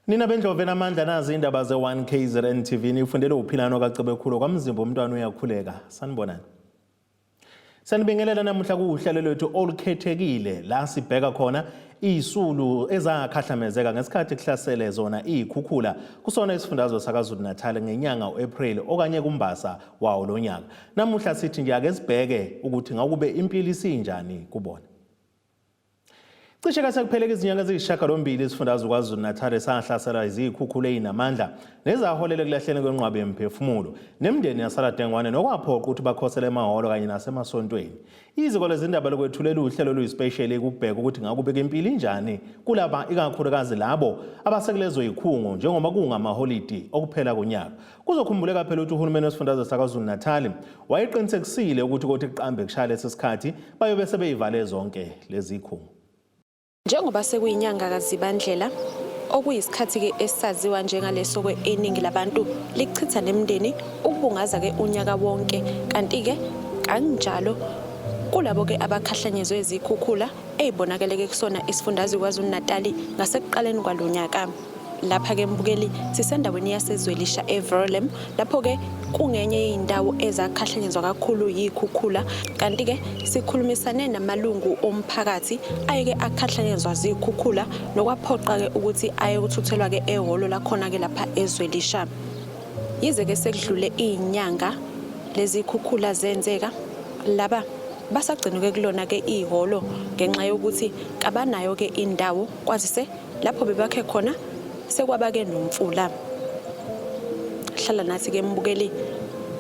Nina bendlovu enamandla, nazi indaba ze-1 KZN TV, nifundele uphilano kaCebekhulu kwamzimba umntwana uyakhuleka. Sanibonani. Sanibingelela namuhla kuwuhlelo lwethu olukhethekile la sibheka khona izisulu ezakhahlamezeka ngesikhathi kuhlasele zona izikhukhula kusona isifundazwe saKwaZulu Natal ngenyanga u-April okanye kuMbasa wawo lo nyaka. Namuhla sithi nje ake sibheke ukuthi ngakube impilo isinjani kubona. Cishe kasekupheleke izinyanga eziyisishiyagalombili isifundazwe KwaZulu-Natal sahlaselwa izikhukhula ezinamandla nezaholela ekulahleni kwenqwaba yemiphefumulo nemindeni yasala dengwane nokwaphoqa ukuthi bakhosele emahholo kanye nasemasontweni. Iziko lezindaba lokwethulela uhlelo oluyisipesheli ukubheka ukuthi ngakube impilo injani kulaba ikakhulukazi labo abasekulezo yikhungo njengoba kungamaholidi okuphela konyaka. Kuzokhumbuleka phela ukuthi uhulumeni wesifundazwe saKwaZulu-Natal wayeqinisekisile ukuthi kothi kuqambe kushaya lesi sikhathi bayobe sebeyivale zonke lezi khungo. Njengoba sekuyinyanga kaZibandlela, okuyisikhathi-ke esaziwa njengaleso ke iningi labantu lichitha nemindeni ukubungaza-ke unyaka wonke, kanti-ke kanjalo kulabo-ke abakhahlanyezwe zikhukhula ey'bonakeleke kusona isifundazwe KwaZulu-Natali ngasekuqaleni kwalo nyaka. Lapha-ke mbukeli sisendaweni yaseZwelisha eVerlem, lapho-ke kungenye yey'ndawo ezakhahlenyezwa kakhulu yiy'khukhula, kanti-ke sikhulumisane namalungu omphakathi ayeke akhahlanyezwa ziy'khukhula nokwaphoqa-ke ukuthi aye kuthuthelwa-ke ehholo lakhona-ke lapha eZwelisha. Yize-ke sekudlule iy'nyanga lezi khukhula zenzeka, laba basagcinwe-ke kulona-ke ihholo ngenxa yokuthi kabanayo-ke indawo kwazise lapho bebakhe khona sekwaba-ke nomfula. Hlala nathi-ke mbukeli,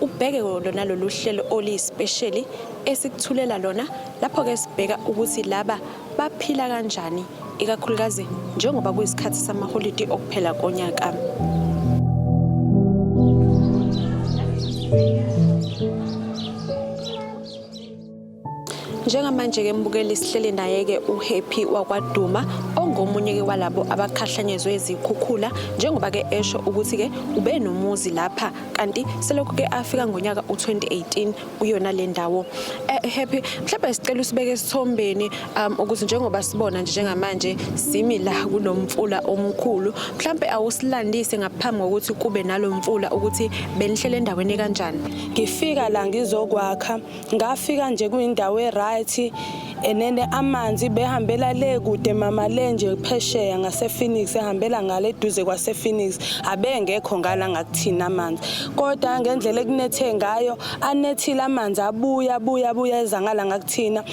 ubheke lona lolu hlelo oluyisipesheli esikuthulela lona lapho-ke sibheka ukuthi laba baphila kanjani ikakhulukazi njengoba kuyisikhathi samaholidi okuphela konyaka. Njengamanje-ke mbukeli sihleli naye-ke uHappy wakwaDuma ongomunye-ke walabo abakhahlanyezwe zikhukhula njengoba-ke esho ukuthi-ke ube nomuzi lapha kanti selokhu-ke afika ngonyaka u-2018 kuyona le ndawo. Happy, mhlawumbe sicela usibeke esithombeni ukuze njengoba sibona nje njengamanje simi la kunomfula omkhulu, mhlawumbe awusilandise ngaphambi kokuthi kube nalo mfula ukuthi benihlele endaweni kanjani. Ngifika la ngizokwakha, ngafika nje kuyindawo e-right enene amanzi behambela le kude mama le nje phesheya ngase-Phoenix, ehambela ngale eduze kwase-Phoenix, abengekho ngala ngakuthina amanzi. Kodwa ngendlela ekunethe ngayo, anethile amanzi abuya abuya abuya eza ngala ngakuthina,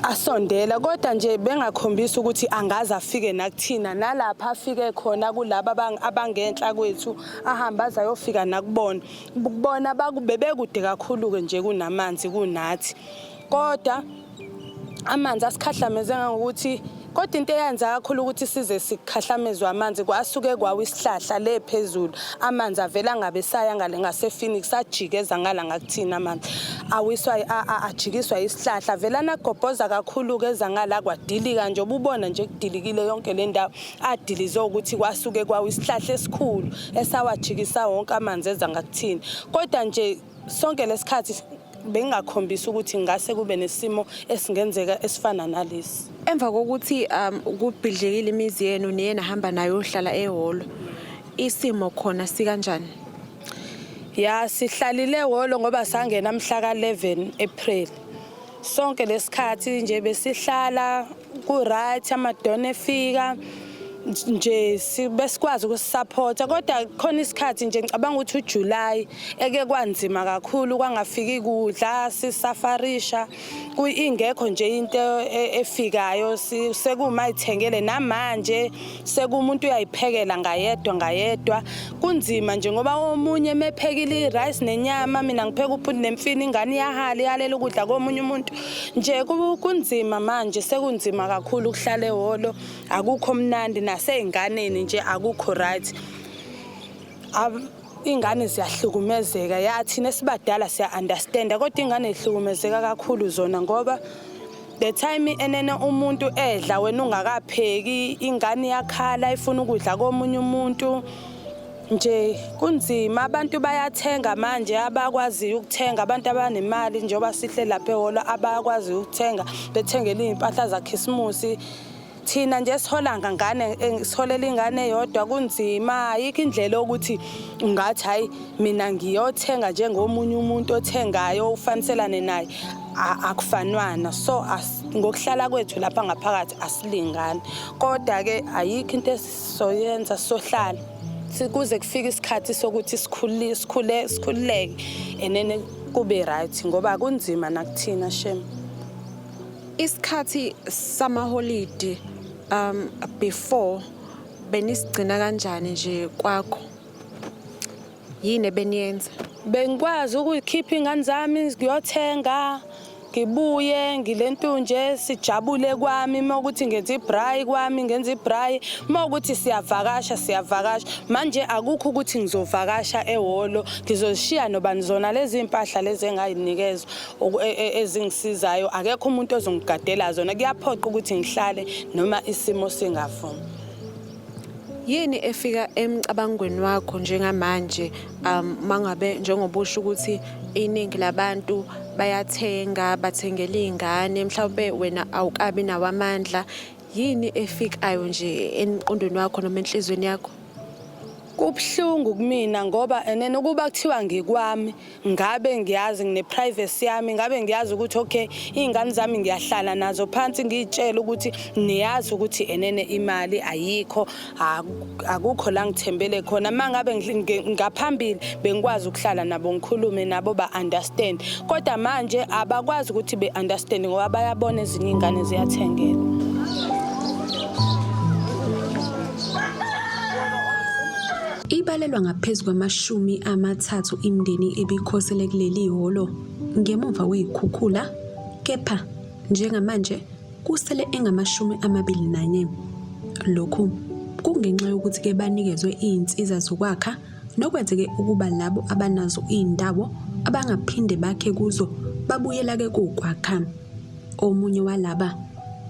asondela, kodwa nje bengakhombisi ukuthi angaze afike nakuthina, nalapha afike khona kulaba abangenhla kwethu ahamba aze ayofika nakubona. Bona bebekude kakhulu-ke nje kunamanzi kunathi, kodwa amanzi asikhahlameze ngangokuthi, kodwa into eyenza kakhulu ukuthi size sikhahlamezwe amanzi, kwasuke kwawa isihlahla le phezulu, amanzi avela ngabe saya ngale ngase-Phoenix, ajikeza ngala ngakuthina amanzi awiswa, ajikiswa isihlahla, avela nagobhoza kakhulu-ke eza ngala kwadilika nje, ububona nje kudilikile yonke le ndawo, adilizwe ukuthi kwasuke kwawa isihlahla esikhulu esawajikisa wonke amanzi eza ngakuthina. Kodwa nje sonke lesikhathi bengingakhombisi ukuthi ngase kube nesimo esingenzeka esifana nalesi. Emva kokuthi kubhidlikile imizi yenu niye nahamba nayo yohlala ehholo, isimo khona sikanjani? Ya, sihlalile ehholo ngoba sangena mhla ka-11 April. Sonke lesikhathi nje besihlala ku-right, amadona efika nje besikwazi ukusupporta, kodwa khona isikhathi nje ngicabanga ukuthi uJuly eke kwanzima kakhulu, kwangafiki kudla, sisafarisha ingekho nje into efikayo, sekuma ithengele namanje sekumuntu uyayiphekela ngayedwa ngayedwa, kunzima nje ngoba omunye mephekile i-rice nenyama, mina ngipheka uphundu nemfino, ingane iyahala ihalela ukudla komunye umuntu nje, kunzima manje, sekunzima kakhulu ukuhlala ehholo, akukho mnandi nasey'nganeni nje akukho right. Ingane ziyahlukumezeka, ya thina esibadala siya-understanda, kodwa ingane zihlukumezeka kakhulu zona ngoba the time enene umuntu edla wena ungakapheki, ingane iyakhala ifuna ukudla komunye umuntu nje, kunzima. Abantu bayathenga manje, abakwaziyo ukuthenga, abantu abanemali njengoba sihle lapha ehholo, abakwaziyo ukuthenga bethengele iy'mpahla zakhisimusi. Thina nje sihola ngangane, siholela ingane eyodwa, kunzima. Ayikho indlela yokuthi ungathi hayi mina ngiyothenga njengomunye umuntu othengayo ufaniselane naye, akufanwana. So ngokuhlala kwethu lapha ngaphakathi asilingani, kodwa-ke ayikho into esizoyenza, sizohlala kuze kufike isikhathi sokuthi sikhule sikhululeke enene kube right, ngoba kunzima nakuthina shem. Isikhathi samaholidi before benisigcina kanjani nje kwakho? Yini ebeniyenza? Bengikwazi ukuyikhipha iy'ngane zami ngiyothenga, ngibuye ngilentu nje sijabule kwami. Uma ukuthi ngenza ibrayi kwami, ngenza ibrayi. Uma ukuthi siyavakasha, siyavakasha. Manje akukho ukuthi ngizovakasha ehholo, ngizozishiya nobani zona lezi mpahla lezi engayinikezwa ezingisizayo? Akekho umuntu ozongigadela zona. Kuyaphoqa ukuthi ngihlale noma isimo singavumi. Yini efika emcabangweni wakho njengamanje mangabe njengoba usho ukuthi iningi labantu bayathenga, bathengela iy'ngane, mhlawumbe wena awukabi nawo amandla, yini efikayo nje emqondweni wakho noma enhliziyweni yakho? Kubuhlungu kumina ngoba enene ukuba kuthiwa ngikwami, ngabe ngiyazi ngine-privacy yami, ngabe ngiyazi ukuthi okay, iy'ngane zami ngiyahlala nazo phansi ngiy'tshele ukuthi niyazi ukuthi enene imali ayikho, akukho la ngithembele khona. Uma ngabe ngaphambili bengikwazi ukuhlala nabo ngikhulume nabo ba-understand, kodwa manje abakwazi ukuthi be-understand ngoba bayabona ezinye iy'ngane ziyathengelwa. Ibalelwa ngaphezu kwama-30 imindeni ebikhosele kuleli hholo ngemuva kwey'khukhula, kepha njengamanje kusele engama-21. Lokhu kungenxa yokuthi-ke banikezwe iy'nsiza zokwakha nokwenzeke ukuba labo abanazo iy'ndawo abangaphinde bakhe kuzo babuyela-ke kokwakha. Omunye walaba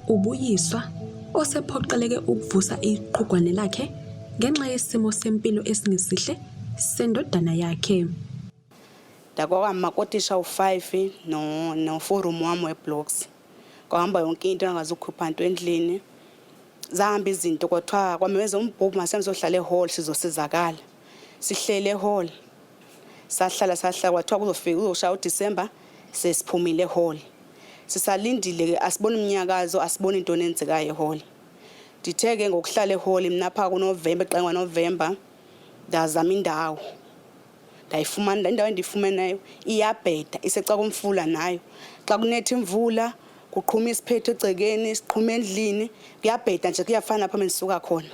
uBuyiswa osephoqeleke ukuvusa iqhugwane lakhe ngenxa yesimo sempilo esingesihle sendodana yakhe. Ndakwakamakotisha u-5 no no-4 room wami we-blocks. Kwahamba yonke into, angazukhupha nto endlini. Zahamba izinto, kwathiwa kwamemeza umbhobho, masihambe siyohlala ehall sizosizakala. Sihlele ehall. Sahlala sahlala, kwathiwa kuzofika uzoshaya uDisemba sesiphumile ehall. Sisalindile ke, asiboni umnyakazo, asiboni into enenzekayo ehall. Ndithe ke ngokuhlala ehall mina pha kuNovember, eqala ngoNovember ndazama indawo. Ndayifumana indawo endiyifumeneyo, iyabheda, iseca komfula nayo. Xa kunetha imvula kuqhuma isiphethu egcekeni, siqhuma endlini, kuyabheda nje, kuyafana lapha bendisuka khona.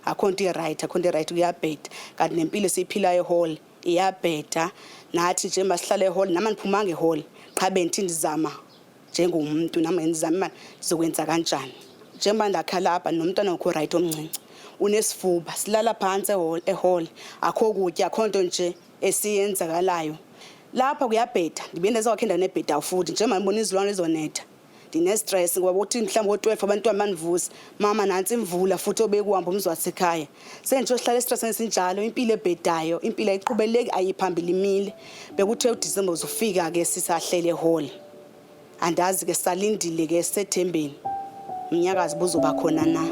Akho nto i-right, akho nto i-right, kuyabheda. Kanti nempilo esiyiphilayo ehall iyabheda. Nathi nje masihlale ehall, nami andiphumanga ehall, qha bendithi ndizama njengomuntu, nami ngizama imali ndizokwenza kanjani. Njengoba ndakha lapha nomntwana wakho right omncinci unesifuba, silala phansi ehall, akho kutya, akho nto nje esiyenzakalayo. Lapha kuyabheda, ndibe ndizawakha endaweni ebhedayo futhi njengoba ndibona izilwane izonetha. Ndine-stress ngoba uthi mhlawumbe ngo-12 abantwana bandivusa, mama nantsi imvula futhi obekuhamba umzi wasekhaya. Senditsho sihlala estressini esinjalo, impilo ebhedayo, impilo ayiqhubeleki, ayiphambili, imile. Bekuthiwe uDisemba uzofika ke sisahlele ehall. Andazi ke, salindile ke sethembeni umnyakazi buzoba khona na.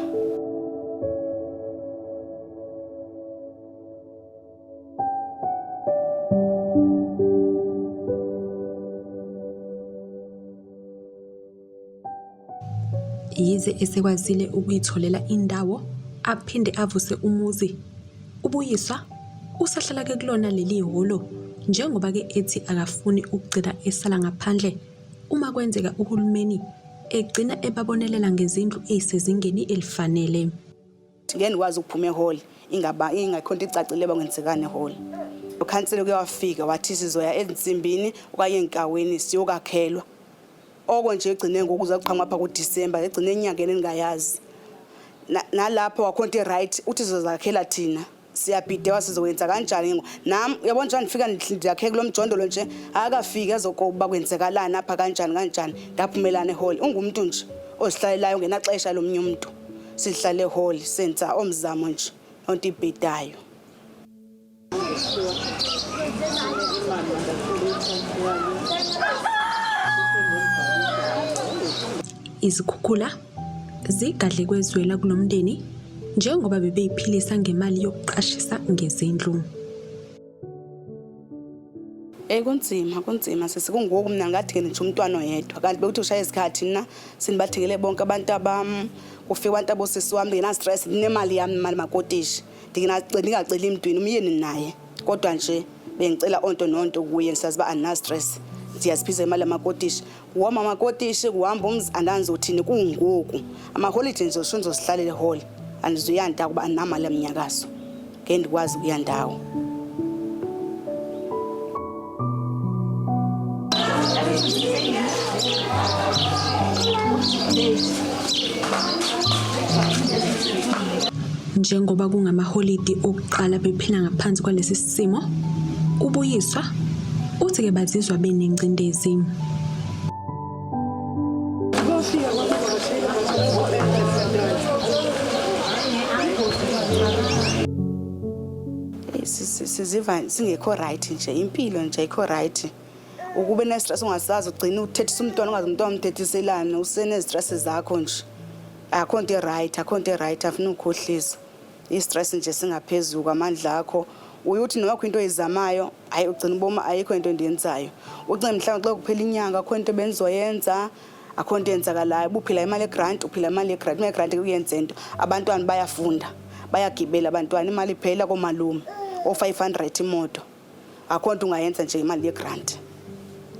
Yize esekwazile ukuyitholela indawo aphinde avuse umuzi, uBuyiswa usahlala-ke kulona leli hholo njengoba-ke ethi akafuni ukugcina esala ngaphandle uma kwenzeka uhulumeni egcina ebabonelela ngezindlu ey'sezingeni elifanele. Ngeke ndikwazi ukuphuma ehall ingaba ingekho into icacile uba kwenzekani ehall. Ukhansela uke wafika wathi sizoya ezinsimbini okanye enkawini siyokakhelwa. Oko nje egcine ngoku uzaqhamuka apha kuDisemba, egcine enyangeni endingayazi. Nalapho akho nto i-right, uthi sizozakhela thina. Siyabhidewa, sizokwenza kanjani ngoku? Nam uyabona njengoba ndifika ndakhe kulo mjondolo nje akafiki azokuba kwenzekalani apha kanjani kanjani. Ndaphumelana ehall. Ungumntu nje ozihlalelayo ongenaxesha lomnye umntu. Sihlale ehall senza omzamo nje onto ibhedayo. Izikhukhula zigadle kwezwela kulo mndeni njengoba bebeyiphilisa ngemali yokuqashisa ngezindlu. Ey kunzima kunzima sisi kungoku mina ngathi nje umntwana oyedwa kanti bekuthi ushaya isikhathi mina sinibathengele bonke abantu abam kufika abantu abosisi wami ngena stress nemali yami imali makotishi ndingaceli mntwini umyeni naye kodwa nje bengicela onto nonto kuye ngisazi uba andina stress ndiyaziphiza imali yamakotishi kuhamba amakotishi kuhamba umzi andandizothini kungoku amaholide ndizosho ndizosihlalele ehall andizuya ndawo kuba andinamali yamnyakazo ngeke ndikwazi ukuya ndawo. Njengoba kungamaholidi okuqala bephila ngaphansi kwalesi simo, uBuyiswa uthi-ke bazizwa benengcindezi. Siziva singekho right nje impilo nje ayikho right ukube ne-stress ungasazi ugcina uthethisa umntwana ungazi umntwana umthethiselani usenezi-stress zakho nje akho nto i-right akho nto i-right afuna ukukhohlisa i-stress nje singaphezulu kwamandla akho uye uthi noma kho into oyizamayo hayi ugcina uboma ayikho into endiyenzayo ucinge mhlawumbi xa kuphela inyanga akho into bendizoyenza akho nto yenzakalayo ubuphila imali yegrant uphila imali yegrant imali yegrant kuyenze into abantwana bayafunda bayagibela abantwana imali iphela komalume o-500 imoto akho nto ungayenza nje imali yegrant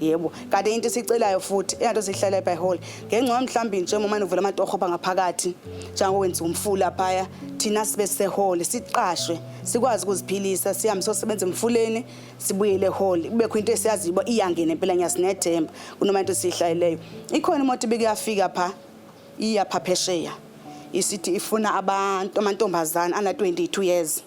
yebo kanti into esiyicelayo futhi eyanto siyihlala by hall ngenxa mhlawumbi nje uma uvula amatoho ngaphakathi njengokwenza umfula phaya thina sibe sehall siqashwe sikwazi ukuziphilisa sihambe sosebenza emfuleni sibuyele ehall kubekho into esiyaziyo uba iyangena impela ngiyasinethemba kunoma into esiyihlaleleyo ikhona imoto ibikuyafika pha iya pha phesheya isithi ifuna abantu amantombazana ana 22 years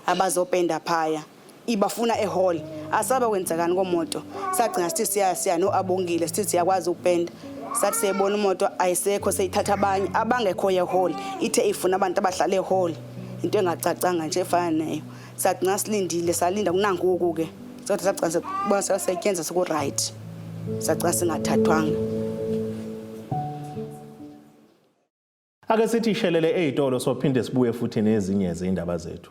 abazopenda phaya ibafuna ehall asaba kwenzakani komoto sagcina sithi siya siya noabongile sithi siyakwazi ukupenda sathi siyibona imoto ayisekho seyithatha abanye abangekho ehall ithe ifuna abantu abahlala ehall into engacacanga nje efana neyo sagcina silindile salinda kunangoku ke kodwa sagcina sibona sesetyenza seku-right sagcina singathathwanga. Ake sithi shelele ey'tolo sophinde sibuye futhi nezinye zey'ndaba zethu.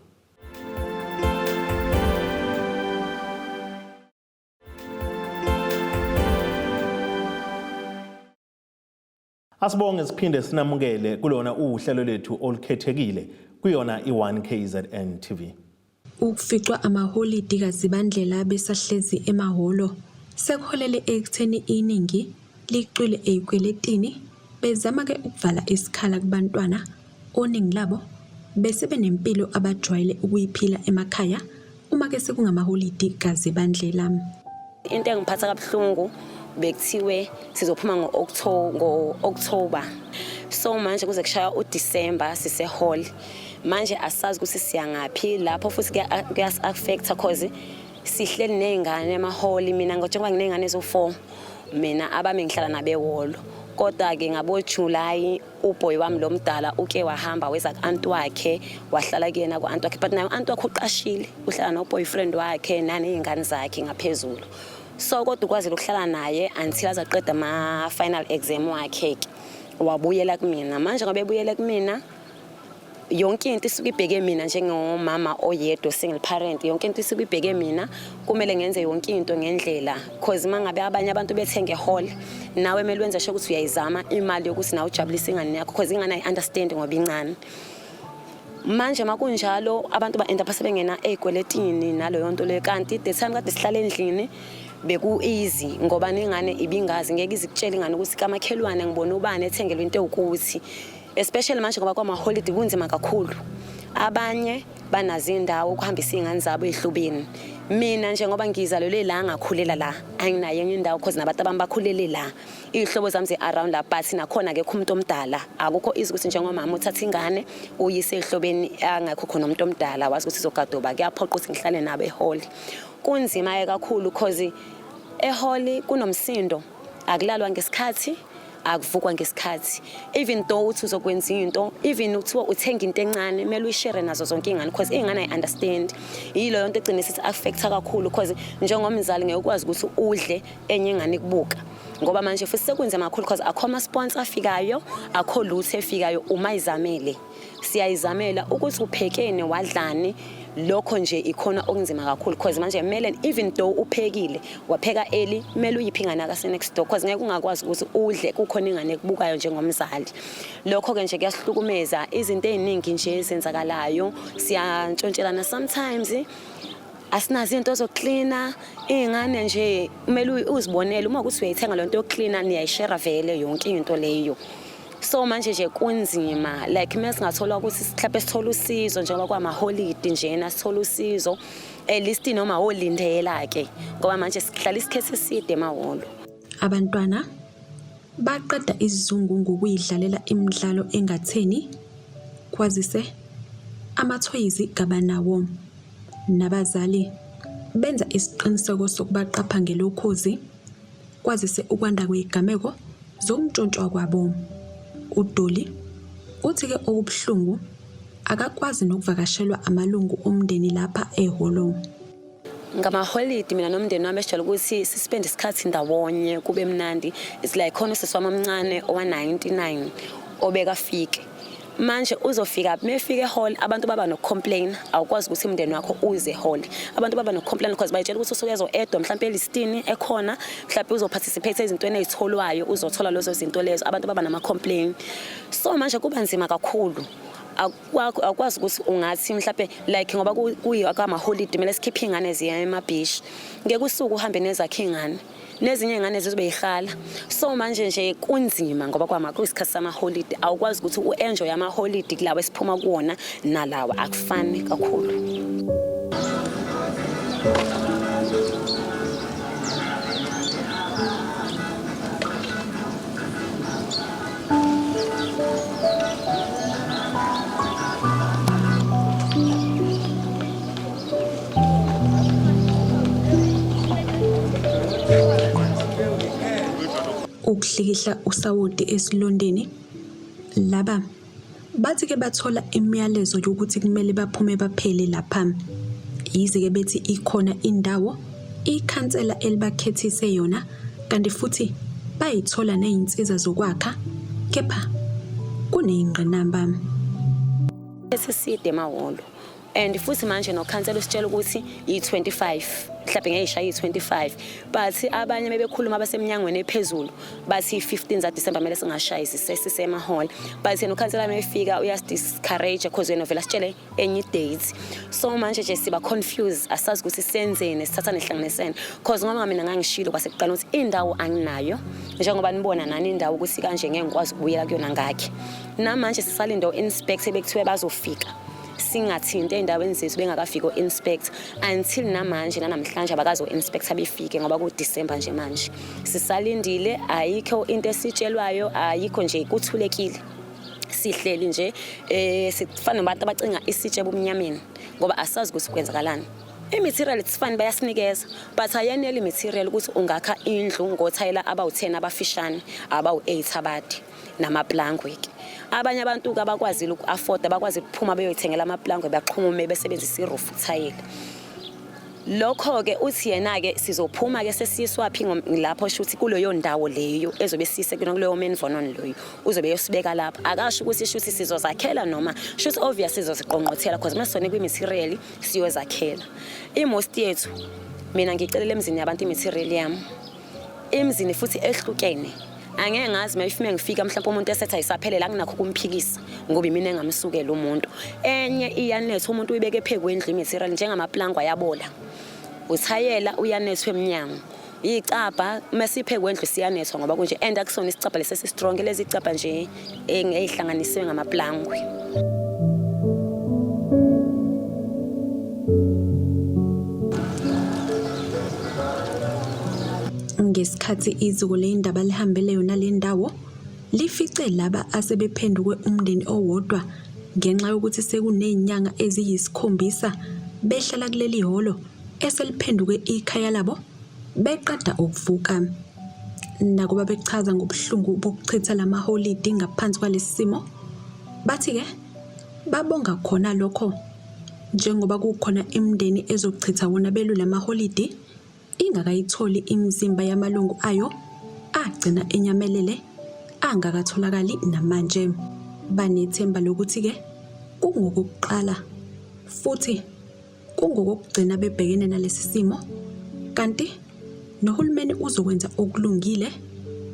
Asibonge siphinde sinamukele kulona uhlelo lethu olukhethekile kuyona i-1 KZN TV. Ukuficwa amaholidi kaZibandlela besahlezi emahholo sekuholele ekutheni iningi licwile ey'kweletini bezama-ke ukuvala isikhala kubantwana oningi labo bese benempilo abajwayele ukuyiphila emakhaya uma-ke sekungamaholidi kaZibandlela. Into engiphatha kabuhlungu bekuthiwe sizophuma ngo-October. So manje kuze kushaya uDecember sise-hall. Manje asazi ukuthi siya ngaphi lapho futhi kuyasi-affecta cause sihleli ney'ngane emahholi mina njengoba nginey'ngane eziwu-4 mina abami ngihlala nabo ehholo. Kodwa-ke ngabo-July uboy wami lo mdala uke wahamba weza ku-anti wakhe wahlala kuyena ku-anti wakhe but naye u-anti wakhe uqashile uhlala no-boyfriend wakhe naney'ngane zakhe ngaphezulu. So kodwa ukwazile ukuhlala naye until aze aqede ama-final exam wakhe-ke wabuyela kumina. Manje ngoba ebuyele kumina yonke into isuke ibheke mina njengomama oyedwa single parent yonke into isuke ibheke mina kumele ngenze yonke into ngendlela cause uma ngabe abanye abantu bethenge hall nawe kumele wenze sure ukuthi uyayizama imali yokuthi nawe ujabulise ingane yakho cause ingane ayi-understand ngoba incane manje makunjalo abantu ba-end up sebengena ey'kweletini naleyo nto leyo kanti the time kade sihlala endlini beku-easy ngoba nengane ibingazi ngeke izikutshele ingane ukuthi kamakhelwane ngibona ubani ethengelwe into ewukuthi especially manje ngoba kwamaholidi kunzima kakhulu abanye banazo iy'ndawo ukuhambisa iy'ngane zabo ey'hlobeni mina nje ngoba ngizalelwe la ngakhulela la anginayo enye indawo cause nabantu abami bakhulele la iy'hlobo zami zi-around la but nakhona akekho umuntu omdala akukho easy ukuthi njengomama uthatha ingane uyise ey'hlobeni angekho khona umuntu omdala wazi ukuthi izogadoba kuyaphoqa ukuthi ngihlale nabo ehholi kunzima-ke kakhulu cause ehholi kunomsindo akulalwa ngesikhathi. Akuvukwa ngesikhathi, even though uthi uzokwenza into, even kuthiwa uthenga into encane, kumele uyishere nazo zonke iy'ngane because iy'ngane ayi-understand. Yileyo nto egcine sithi affecta kakhulu because njengomzali ngeke ukwazi ukuthi udle enye ingane ikubuka, ngoba manje futhi sekunzima kakhulu because akho ama-sponsor afikayo, akho lutho efikayo. Uma izamele, siyayizamela ukuthi uphekene wadlani, lokho nje ikhona okunzima kakhulu because manje kumele, even though uphekile, wapheka early, kumele uyiphe ingane akase-next door because ngeke ungakwazi ukuthi udle kukhona ingane ekubukayo njengomzali. Lokho-ke nje kuyasihlukumeza. Izinto ey'ningi nje ezenzakalayo, siyantshontshelana sometimes, asinazo iy'nto zokuklina. Iy'ngane nje kumele uzibonele uma ukuthi uyayithenga le nto yokuklina, niyayishera vele yonke into leyo. So manje nje kunzima, like uma singathola ukuthi mhlawumbe sithole usizo njengoba kwamaholidi njena, sithole usizo at least noma wolindela-ke, ngoba manje sihlala isikhathi eside emahholo. Abantwana baqeda isizungu ngokuyidlalela imidlalo engatheni, kwazise amathoyizi kabanawo. Nabazali benza isiqiniseko sokubaqapha ngelokhozi, kwazise ukwanda kwezigameko zokuntshontshwa kwabo. UDolly uthi-ke okubuhlungu akakwazi nokuvakashelwa amalungu omndeni lapha ehholo. Ngamaholidi mina nomndeni wami esijwayele ukuthi sispende isikhathi ndawonye, kube mnandi. It's like khona usisi wami omncane owa-99 obekafike manje, uzofika mefika ehall, abantu baba nokucomplain. Awukwazi ukuthi umndeni wakho uze ehall, abantu baba nokucomplain because bayitshela ukuthi usuke ezo-edwa mhlawumpe elistini ekhona, mhlawumpe uzoparticipate ezintweni ey'tholwayo, uzothola lezo zinto lezo. Abantu baba nama-complain, so manje kuba nzima kakhulu. Awukwazi ukuthi ungathi mhlawumbe like ngoba kuyiwa kwamaholidi, kumele sikhiphe iy'ngane ziya emabhishi, ngeke usuke uhambe nezakhe iy'ngane, nezinye iy'ngane zizobe yihala. So manje nje kunzima ngoba kwama kuyisikhathi samaholidi, awukwazi ukuthi u-enjoy amaholidi kulawa esiphuma kuwona nalawa, akufani kakhulu. Ukuhlikihla usawoti esilondeni, laba bathi-ke bathola imiyalezo yokuthi kumele baphume baphele lapha. Yize-ke bethi ikhona indawo ikhansela elibakhethise yona, kanti futhi bayithola nezinsiza zokwakha, kepha kuney'ngqinamba. Esiside emahholo, and futhi manje nokhansela usitshela ukuthi i-25, mhlawumbe ngeke ishaye i-25, but abanye bebekhuluma abasemnyangweni ephezulu bathi i-15 zaDisemba kumele singashayisi sesisemahholo, but yena ukhansela mayefika uyasi-discourage because yena vele asitshele enye i-date. So manje nje siba confused, asazi ukuthi senzeni, sithatha nehlanganisene, cause ngoba mina ngangishilo kwasekuqala ukuthi indawo anginayo, njengoba nibona nani indawo ukuthi kanje ngeke ngikwazi ukubuyela kuyona ngakhe. Namanje sisalinde o-inspector bekuthiwe bazofika, singathinti ey'ndaweni zethu bengakafiki o-inspector. Until namanje, nanamhlanje abakazo-inspector befike, ngoba kuDisemba nje manje sisalindile, ayikho into esitshelwayo, ayikho nje, kuthulekile, sihleli nje, sifana nabantu abacinga isitshe ebumnyameni ngoba asazi ukuthi kwenzakalani. I-material, it's fine, bayasinikeza, but ayeneli i-material ukuthi ungakha indlu ngothayela abawu-10 abafishane, abawu-8 abade, namaplangwe-ke. Abanye abantu-ke abakwazile uku-afforda, bakwazi ukuphuma beyoyithengela amaplangwe, baxhume besebenzisa iroof ukuthayela. Lokho-ke uthi yena-ke sizophuma-ke sesiyiswaphi lapho, shuthi kuleyo ndawo leyo ezobe siyise kuyona, kuleyo main vonon loyo uzobe yosibeka lapho. Akasho ukuthi shuthi sizozakhela noma shuthi obvious sizoziqongqothela, cause masone kwi-material siyozakhela. I-most yethu, mina ngicelela emzini yabantu i-material yami, emzini futhi ehlukene. Angeke ngazi mayifime ngifika mhlawumbe umuntu esethi ayisaphelele, anginakho ukumphikisa ngoba imina engamsukela umuntu. Enye iyanetha, umuntu uyibeke phezu kwendlu i-material, njengamaplangwa ayabola, uthayela uyanethwa emnyango, icabha masiphe kwendlu siyanethwa ngoba kunje, and akusona isicabha lesi esi-strong, lezi icabha nje ey'hlanganisiwe ngamaplangwe. Ngesikhathi iziko ley'ndaba lihambele yona le ndawo, lifice laba asebephenduke umndeni owodwa ngenxa yokuthi sekuney'nyanga eziyisikhombisa behlala kuleli hholo eseliphenduke ikhaya labo beqeda ukuvuka. Nakuba bechaza ngobuhlungu bokuchitha lamaholidi ngaphansi kwalesi simo, bathi-ke babonga khona lokho njengoba kukhona imindeni ezochitha wona belu lamaholidi ingakayitholi imizimba yamalungu ayo agcina enyamelele angakatholakali namanje. Banethemba lokuthi-ke kungokokuqala futhi Kungokokugcina bebhekene nalesi simo kanti nohulumeni uzokwenza okulungile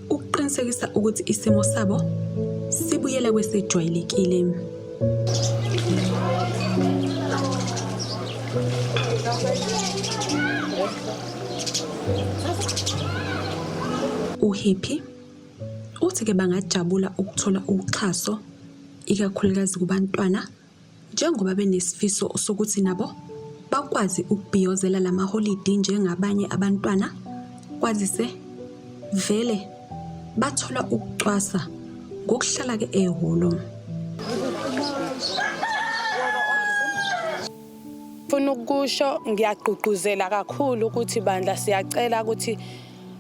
ukuqinisekisa ukuthi isimo sabo sibuyela kwesejwayelekile. UHappy uthi-ke bangajabula ukuthola uxhaso ikakhulukazi kubantwana Njengoba benesifiso sokuthi nabo bakwazi ukubhiyozela la maholidi njengabanye abantwana, kwazise vele bathola ukucwasa ngokuhlala-ke ehholo. Funa ukusho ngiyagqugquzela kakhulu ukuthi bandla siyacela ukuthi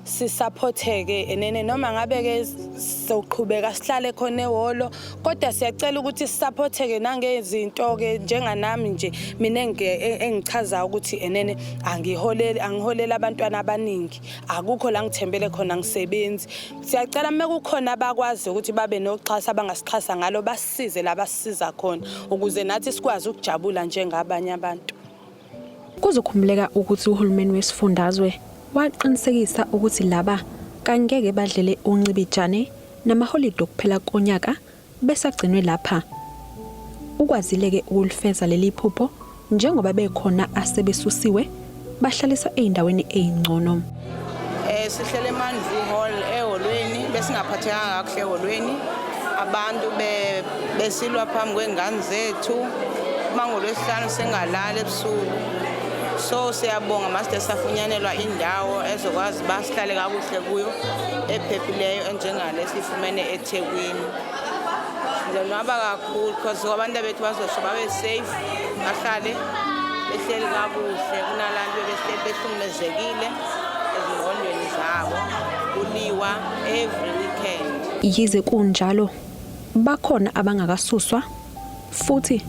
sisaphotheke enene noma ngabe-ke soqhubeka sihlale khona ehholo kodwa siyacela ukuthi sisaphotheke nangezinto-ke njenganami nje mina engichazayo ukuthi enene angiholeli angiholeli abantwana abaningi akukho la ngithembele khona ngisebenzi siyacela uma kukhona abakwazi ukuthi babe noxhaso abangasixhasa ngalo basisize la basisiza khona ukuze nathi sikwazi ukujabula njengabanye abantu. Kuzokhumbuleka ukuthi uhulumeni wesifundazwe waqinisekisa ukuthi laba kangeke badlele uncibijane namaholide okuphela konyaka besagcinwe lapha. Ukwazile-ke ukulifeza leli phupho njengoba bekhona asebesusiwe bahlaliswa ey'ndaweni ey'ngcono. Eh sihlele eManvu Hall eholweni besingaphathekanga kakuhle eholweni abantu besilwa phambi kwengane zethu uma ngolwesihlanu singalali ebusuku so siyabonga maside safunyanelwa indawo ezokwazi uba sihlale kakuhle kuyo ephephileyo enjengale siyifumene eThekwini Ndonwaba kakhulu because abantu bethu bazosho babe safe bahlale behleli kakuhle kunalantu bebehleli behlukumezekile ezingqondweni zabo kuliwa every weekend. Yize kunjalo, bakhona abangakasuswa futhi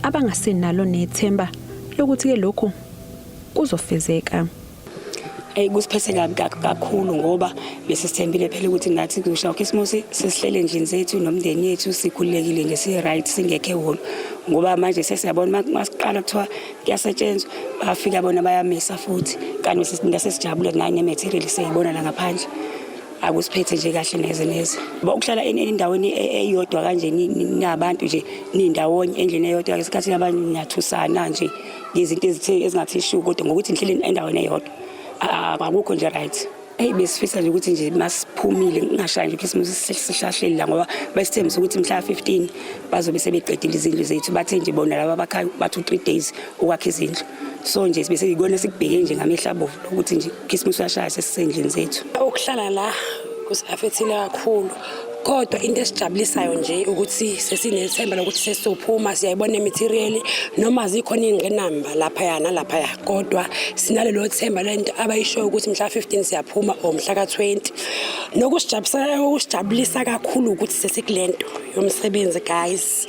abangasenalo nethemba lokuthi-ke lokhu kuzofezeka. Eyi kusiphethe kabi kakhulu ngoba besisithembile phela ukuthi nathi kuzoshaya ukhisimusi sesihlele endlini zethu nomndeni yethu sikhululekile nje si-right singekho ehholo ngoba manje sesiyabona masiqala kuthiwa kuyasetshenzwa bafika bona bayamisa futhi kanti sesijabule nayo ne-material siyayibona la ngaphandle akusiphethe nje kahle neze neze ukuhlala endaweni eyodwa kanje ninabantu nje nindawonye endlini eyodwa ngesikhathi abanye niyathusana nje ngezinto ezithe ezingathi shu kodwa ngokuthi nihlele endaweni eyodwa akukho nje right eyi besifisa nje ukuthi nje masiphumile ngingashayi nje ukhisimusi sihlahleli la ngoba besithembisa ukuthi mhla 15 bazobe sebeqedile izindlu zethu bathe nje bona laba abakhayo bathi u-3 days ukwakha izindlu so nje bese yikona sikubheke nje ngamehlo abovu ukuthi nje ukhisimusi uyashaya sesisendlini zethu ukuhlala la kusi-afethile kakhulu kodwa into esijabulisayo nje ukuthi sesinethemba lokuthi sesizophuma siyayibona i-material noma zikhona iy'ngqinamba laphaya nalaphaya kodwa sinalelo themba lento abayishoyo ukuthi mhla 15 siyaphuma or mhla ka-20 nokusijabulisa kakhulu ukuthi sesikulento yomsebenzi guys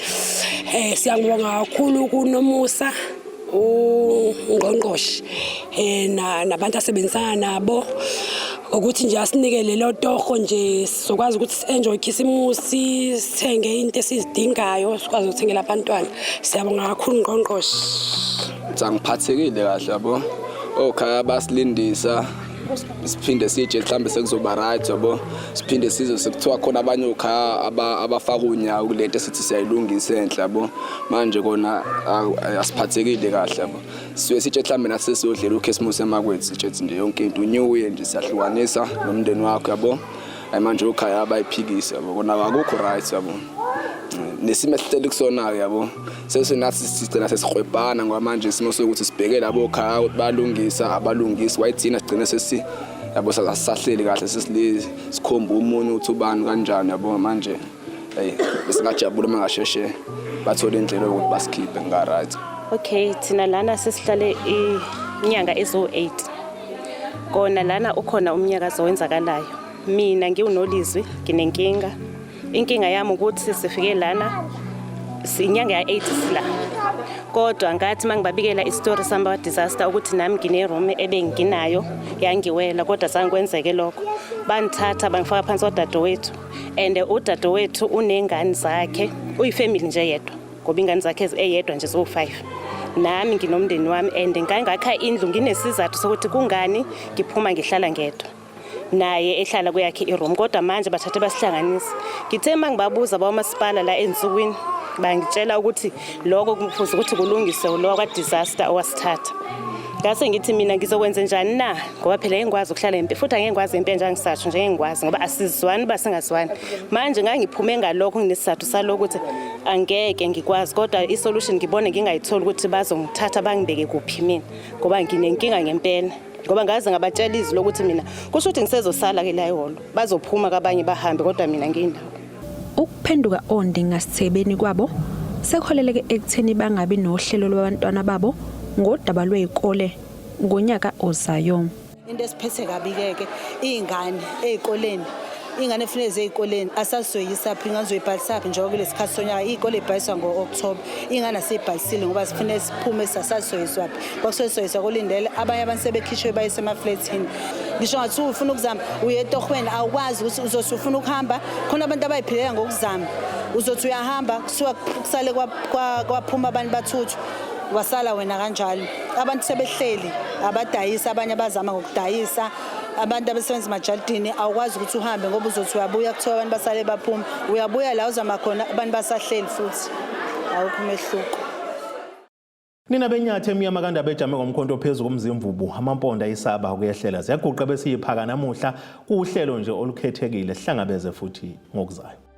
um siyangibonga kakhulu kunomusa ungqongqoshe eh nabantu asebenzisana nabo ukuthi nje asinike lelo torho nje sizokwazi ukuthi si-enjoy ikhisimusi sithenge into esizidingayo sikwazi ukuthengela abantwana siyabonga kakhulu ngqongqoshe angiphathekile kahle yabo okhaya basilindisa siphinde sitshe mhlawumbe sekuzoba right yabo siphinde sizwe sekuthiwa khona abanye okhaya abafaka unyawo kule nto esithi siyayilungisa enhle yabo manje kona asiphathekile kahle yabo sisuke sitshe mhlawumbe nathi sesiyodlela ukhisimusi emakwethu sitshe nje yonke into unyuye nje siyahlukanisa nomndeni wakho yabo hayi manje okhaya abayiphikisi yabo kona akukho right yabo nesimo esihleli kusona-ke yabo sesinathi sigcina sesikrwebhana ngoba manje isimo sokuthi sibheke labo khaya ukuthi balungisa abalungisi wayithina sigcine sesi yabo sasahleli kahle sesili sikhomba umunye ukuthi ubani kanjani yabo manje hey besingajabula uma ngasheshe bathole indlela yokuthi basikhiphe nga right okay thina lana sesihlale inyanga eziwu-8 kona lana ukhona umnyakazo owenzakalayo. Mina ngiwuNolizwi nginenkinga. Inkinga yami ukuthi sifike lana inyanga ya-8 sila. Kodwa ngathi mangibabikela isitori sami disaster ukuthi nami ngine-room ebenginayo yangiwela kodwa zange kwenzeke lokho. Bangithatha bangifaka phansi kwadadewethu and udadewethu unengane zakhe uyifamily nje yedwa ngoba ingane zakhe eyedwa nje ziwu-5. Nami nginomndeni wami and ngangakha indlu nginesizathu sokuthi kungani ngiphuma ngihlala ngedwa. Naye ehlala kweyakhe iroom kodwa manje bathathe basihlanganisa. Ngithe uma ngibabuza bawomasipala la ensukwini bangitshela ukuthi lokho kufuze ukuthi kulungiswe lo kwa-disaster owasithatha. Ngase ngithi mina ngizokwenza njani na ngoba phela ngeke ukuhlala impi futhi angeke ngikwazi impi njengoba ngisasho nje ngeke ngikwazi ngoba asizwani uba singazwani. Manje ngangiphume ngalokho nginesizathu salokho ukuthi angeke ngikwazi kodwa i-solution ngibone ngingayitholi ukuthi bazongithatha bangibeke kuphi mina ngoba nginenkinga ngempela. Ngoba ngaze ngabatshela izwi lokuthi mina kusho ukuthi ngisezosala ke la ehholo bazophuma kabanye bahambe kodwa mina ngiyindawo. Ukuphenduka ondingasithebeni kwabo sekuholeleke ekutheni bangabi nohlelo lwabantwana babo ngodaba lwezikole ngonyaka ozayo. Into esiphethe kabi-ke ke iy'ngane ey'koleni, iy'ngane efuneke ziye ey'koleni asazizoyisaphi, ingane uzoyibhalisaphi njengoba kulesi sikhathi sonyaka iy'kole y'bhaliswa ngo-October. Iy'ngane asiy'bhalisile ngoba sifune siphume sasazizoyiswaphi. Kwakusuke sizoyiswa kolindele abanye abantu sebekhishiwe bayise emaflethini. Ngisho ngathiwa ufuna ukuzama uye etohweni awukwazi ukuthi uzothi ufuna ukuhamba khona abantu abayiphilela ngokuzama. Uzothi uyahamba kusuka kusale kwaphuma abantu bathuthwa wasala wena kanjalo. Abantu sebehleli abadayisa abanye abazama ngokudayisa abantu abasebenza emajalidini awukwazi ukuthi uhambe ngoba uzothi uyabuya kuthiwa abantu basale baphuma uyabuya la uzama khona abantu basahleli futhi awukho umehluko. Nina benyathi emnyama kandaba ejame ngomkhonto phezu komzimvubu amampondo ayisaba ukuyehlela ziyaguqa bese yiphaka namuhla kuhlelo nje olukhethekile sihlangabeze futhi ngokuzayo.